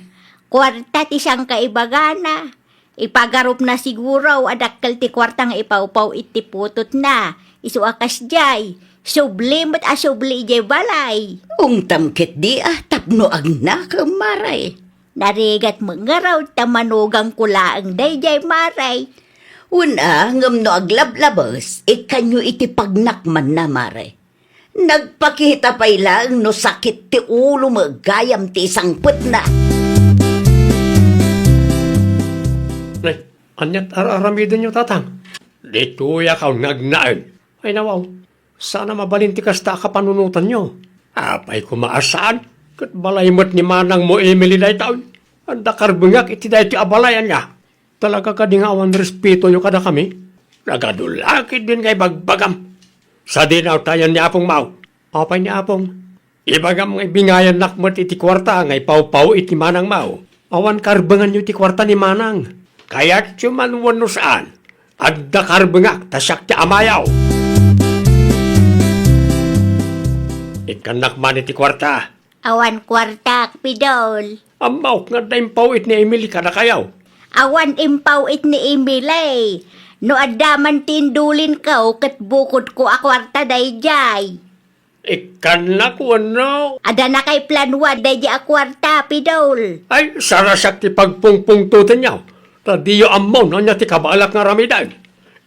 Kuarta ti sangkaibagana. Ipagarupna siguro a dakkel ti kuarta nga ipawpaw iti putotna. Isu a kasdiay, subli met a subli idiay balay. Ungtam ketdi a tapno agnakem, Mare. Narigat met ngarud ta manugangko laeng daydiay, Mare. Wen a, ngem no aglablabes, ikkanyo iti pagnakmanna, Mare. Nagpakita pay laeng no sakit ti ulo met gayam ti isangpetna. Nay, aniat ar-aramidenyo, Tatang? Ditoyak nga agnaed. Ay, nawaw, saan a mabalin ti kasta a kapanunotanyo. Apay koma a saan, ket balay met ni manangmo Emily daytoy. Adda karbengak iti daytoy a balay, ania? Talaga kadi nga awan respetoyo kadakami? Nagadu la ketdin nga ibagbagam. Sadino tayon ni Apong Mao. Apay ni Apong? Ibagam nga ibingayannak met iti kuarta nga ipawpaw iti Manang Mao. Awan karbenganyo iti kuarta ni Manang. Kayatyo man wenno saan, adda karbengak ta siak ti amayo. Ikkannak man iti kuarta. Awan kuartak, Pidol. Ammok nga adda impaw-it ni Emily kadakayo. Awan impaw-it ni Emily. No adda man ti indulinko, ket bukodko a kuarta daydiay. Ikkannak wenno? Adda nakaiplanuan daydiay a kuarta, Pidol. Ay, sarasat ti pagpungpungtotenyo. Ta diyo ammo no ania ti kabaelak nga aramiden.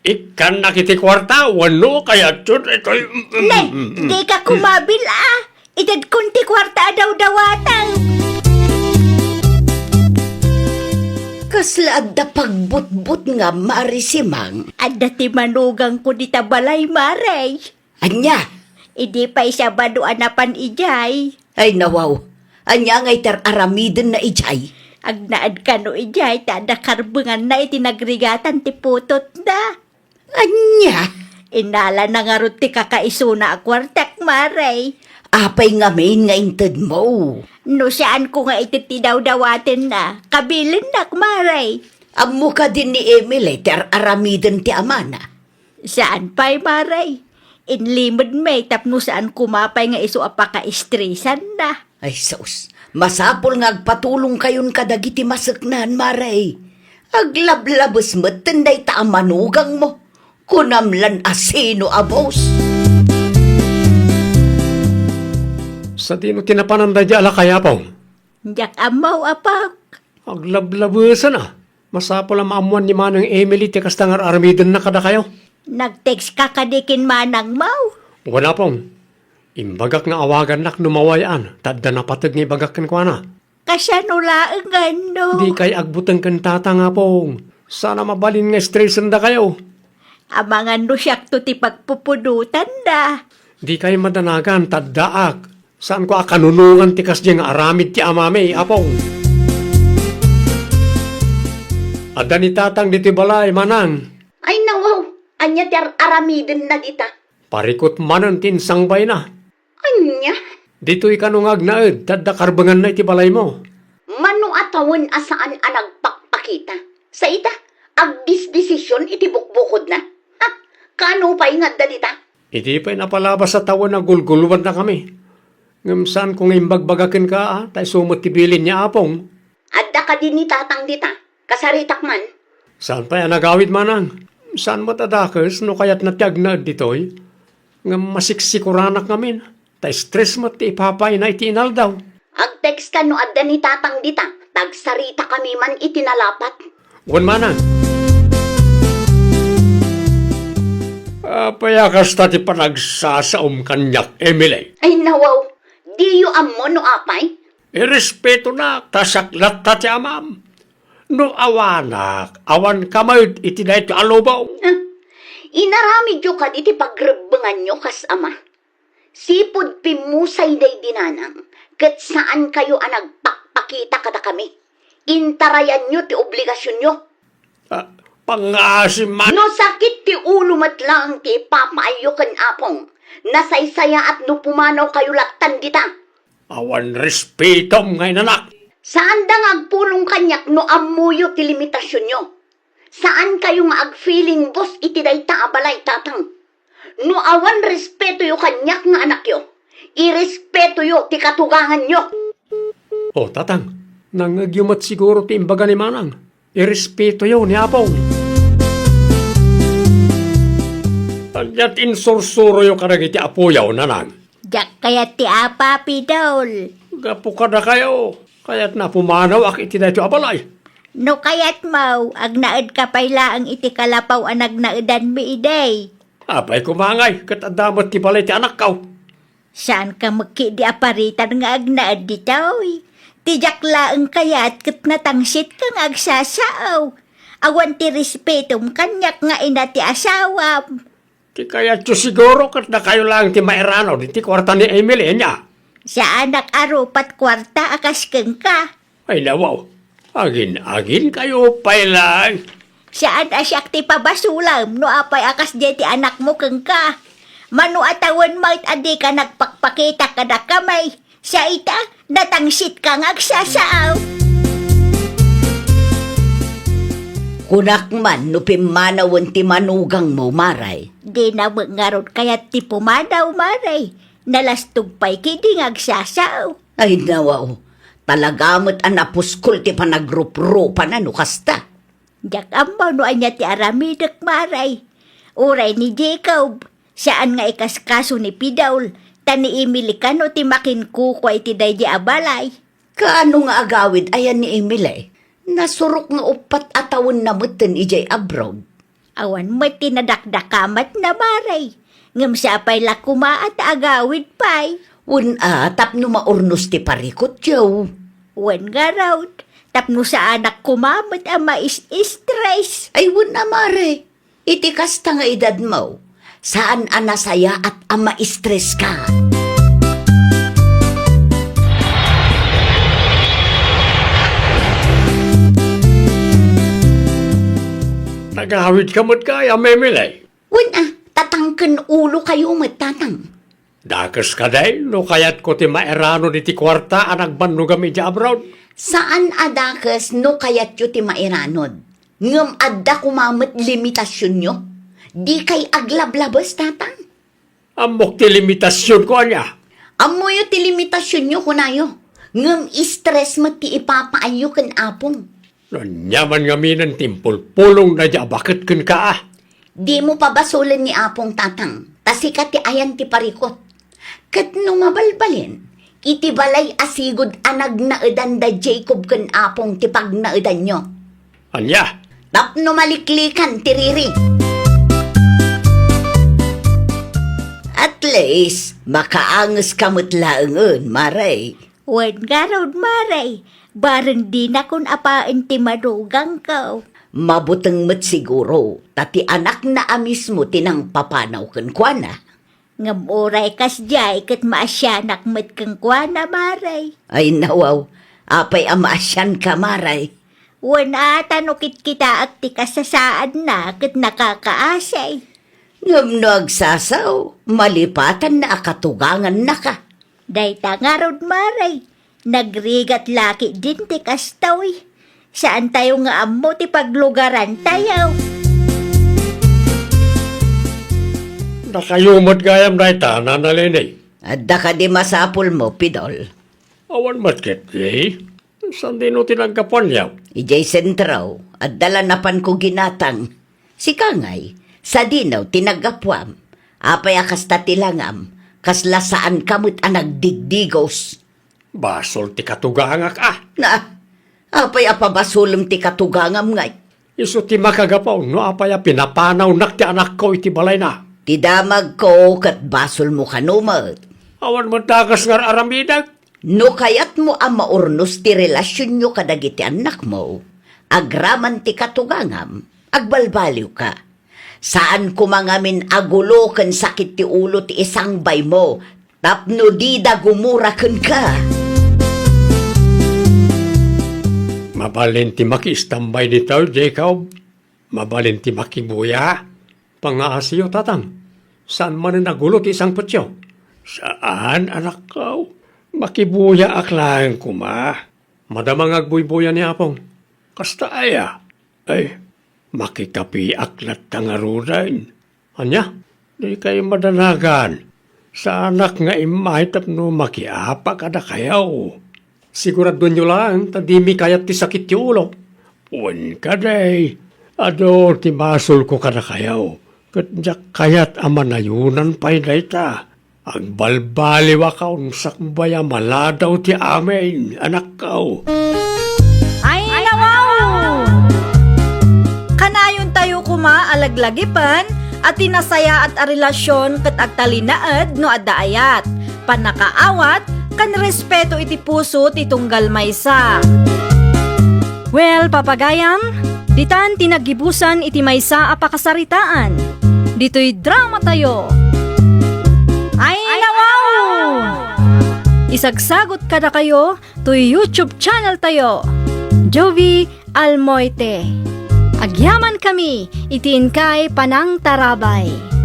Ikkannak iti kuarta, wenno kayatyo ditoy. Nay, dika kumabil, a. Itedkon ti kuarta a dawdawateng. Kasla adda pagbutbutngam, Mare Simang? Adda ti manugangko dita balay, Mare. Ania? Idi pay sabado a napan idiay. Ay, nawaw. Ania ngay ti ar-aramidenna idiay? Agnaed kano idiay ta adda karbenganna iti nagrigatan ti putotna. Ania? Innalana ngarud ti kakaisuna a kuartak, Mare. Apay ngamin nga intedmo? No saanko nga ited ti dawdawatenna, kabilennak, Mare. Ammo kadi ni Emily ti ar-aramiden ti amana? Saan pay, Mare. Inlimedmi tapno saan koma pay nga isu a pakaestresanna. Ay, sus. Masapul nga agpatulongkayon kadagiti maseknan, Mare. Aglablabes metten dayta a manugangmo. Kunam lan a sino a boss. Sadino ti napanan daydiay a lakay, Apong? Diak ammo, Apok. Aglablabesen a. Masapul a maammoan ni Manang Emily ti kasta nga ar-aramidenna kadakayo. Nag-text ka kadi ken Manang Mao? Wen, Apong. Imbagak nga awagannak no mawayan, ta adda napateg nga ibagak kenkuana. Kasano laeng ngano? Dikay agbuteng ken Tatang, Apong. Saan a mabalin nga stresen dakayo. Amangan no siakto ti pagpupudotanna. Dikay madanagan, ta addaak. Saanko a kanunongan ti kasdiay nga aramid ti amami, Apong. Adda ni Tatang ditoy balay, Manang. Ay, nawaw, ania ti ar-aramidenna dita? Parikut manen ti insangbayna. Ania? Ditoy kano nga agnaed, ta adda karbenganna iti balaymo. Mano a tawen a saan a nagpakpakita? Sa ita, agdisdesision iti bukbukodna? Ha? Kano pay nga adda dita? Idi pay napalabas a tawen a gulgulwannakami. Ngem saanko nga imbagbagaken ka, a, ta isu met ti bilin ni Apong. Adda kadi ni Tatang dita? Kasaritak man? Saan pay a nagawid, Manang? Saan met a dakes no kayatna ti agnaed ditoy? Ngem masiksikoranak ngamin, ta stress met ti ipapayna iti inaldaw. Agtext ka no adda ni Tatang dita, ta agsaritakami man iti nalapat. Wen, Manang. Apay a kasta ti panagsasaom kaniak, Emily? Ay, nawaw, diyo ammo no apay? Irespetonak, ta siak latta ti amam. No awanak, awanka met iti daytoy a lubong. Ah, inaramidyo kadi ti pagrebbenganyo kas ama? Sipud pimmusay daydi nanang, ket saankayo a nagpakpakita kadakami. Intarayanyo ti obligasionyo. Ah, pangngaasim man. No sakit ti ulo met laeng ti ipapaayyo ken Apong, nasaysayaat no pumanawkayo lattan dita. Awan respetom nga inanak. Saanda nga agpulong kaniak no ammoyo ti limitasionyo. Saankayo nga agfeeling boss iti dayta a balay, Tatang. No awan respetoyo kaniak nga anakyo, irespetoyo ti katuganganyo. O, Tatang, nangngegyo met siguro ti imbaga ni Manang. Irespetoyo ni Apong. Ania ti insursuroyo kadagiti apoyo, Nanang? Diak kayat ti apa, Pidol. Gapu kadakayo, kayatna a pumanawak iti daytoy a balay. No kayatmo, agnaedka pay laeng iti kalapaw a nagnaedanmi idi. Apay koma ngay, ket adda met ti balay ti anakko. Saanka met ketdi a paritan nga agnaed ditoy. Ti diak laeng kayat ket natangsitka nga agsasao. Awan ti respetom kaniak nga ina ti asawam. Ti kayatyo siguro ket dakayo laeng ti mairano diti kuarta ni Emily, ania? Saanak a rupat kuarta a kas kenka. Ay, nawaw. Agin-aginkayo pay laeng. Saan a siak ti pabasolem no apay a kasdiay ti anakmo kenka. Mano a tawen met a dika nagpakpakita kadakami. Sa ita, natangsitka nga agsasao. Kunak man no pimmanawen ti manugangmo, Maray. Dina met ngarud kayat ti pumanaw, Maray. Nalastog pay ketdi nga agsasao. Ay, nawaw. Talaga met a napuskol ti panagrupropana no kasta. Diak ammo no ania ti aramidek, Maray. Uray ni Jacob, saan nga ikaskaso ni Pidol, ta ni Emily kano ti makinkukua iti daydi a balay. Kaano nga agawid aya ni Emily? Nasurok nga uppat a tawenna metten idiay abroad. Awan met ti nadakdakamatna, Maray. Ngem sapay la koma a ta agawid pay. Wen a, tapno maurnos ti parikutyo. Wen ngarud, tapno saanak koma met a mais-stress. Ay, wen a, Maray. Iti kasta nga edadmo, saan a nasayaat a ma-stress ka. Nagawid ka met kaya, Emily? Wen a, tatangken ulo kayo met, Tatang. Dakes kadi no kayatko ti mairanod iti kuarta a nagbannogam idiay abroad? Saan a dakes no kayatyo ti mairanod. Ngem adda koma met limitasionyo. Dikay aglablabes, Tatang. Ammok ti limitasionko, ania? Ammoyo ti limitasionyo, kunayo. Ngem stress met ti ipapaayyo ken Apong. No ania man ngamin ti impulpulong daydi a baket kenka, a? Dimo pabasolen ni Apong, Tatang, ta sika ti ayan ti parikut. Ket no mabalbalin, iti balay a sigud a nagnaedan da Jacob ken Apong ti pagnaedanyo. Ania? Tapno maliklikan ti riri. At least, makaangeska met laengen, Maray. Wen ngarud, Maray, bareng dinakon apaen ti manugangko. Mabuteng met siguro, ta ti anakna a mismo ti nangpapanaw kenkuana. Ngem uray kasdiay ket maasianak met kenkuana, Maray. Ay, nawaw, apay a maasianka, Maray? Wen a, ta no kitkitaek ti kasasaadna ket nakakaasi. Ngem no agsasao, malipatanna a katugangannaka. Dayta ngarud, Maray, nagrigat la ketdin ti kastoy. Saantayo nga ammo ti paglugarantayo. Dakayo met gayam dayta, Nana Leni. Adda kadi masapulmo, Pidol? Awan met ketdi. Saan dino ti naggapuanyo? Idiay sentro, adda la napanko ginatang. Sika ngay, sadino ti naggapuam? Apay a kasta ti langam, kasla saanka met a nagdigdigos? Basol ti katugangak, a. Na, apay a pabasolem ti katugangam ngay? Isu ti makagapu no apay a pinapanawnak ti anakko iti balayna. Ti damagko ket basolmo kano met. Awan met dakes nga ar-aramidek. No kayatmo a maurnos ti relasionyo kadagiti annakmo, agraman ti katugangam, agbalbaliwka. Saan koma ngamin a gulo ken sakit ti ulo ti isangbaymo tapno dida gumura kenka. Mabalin ti makiistambay ditoy, Jacob. Mabalin ti makibuya. Pangngaasiyo, Tatang. Saan manen a gulo ti isangpetyo? Saan, anakko. Makibuyaak laeng koma. Madama nga agbuybuya ni Apong. Kasta aya? Ay, makikapiak latta ngaruden. Ania? Dikay madanagan. Saanak nga immay tapno makiapa kadakayo. Siguradoenyo laeng ta dimi kayat ti sakit ti ulo. Wen kadi, adu ti basolko kadakayo, ket diak kayat a manayonan pay dayta. Agbalbaliwakon sakbay a maladaw ti amin, anakko. Ay, nawaw! Kanayontayo koma a laglagipen a ti nasayaat a relasion ket agtalinaed no adda ayat, pannakaawat, ken respeto iti puso ti tunggal maysa. Well, papagayam, ditan ti naggibusan iti maysa a pakasaritaan. Ditoy dramatayo. Ay, nawaw! Isagsagot kadakayo toy YouTube channel tayo. Jovi Almoite. Agyamankami iti inkay panangtarabay.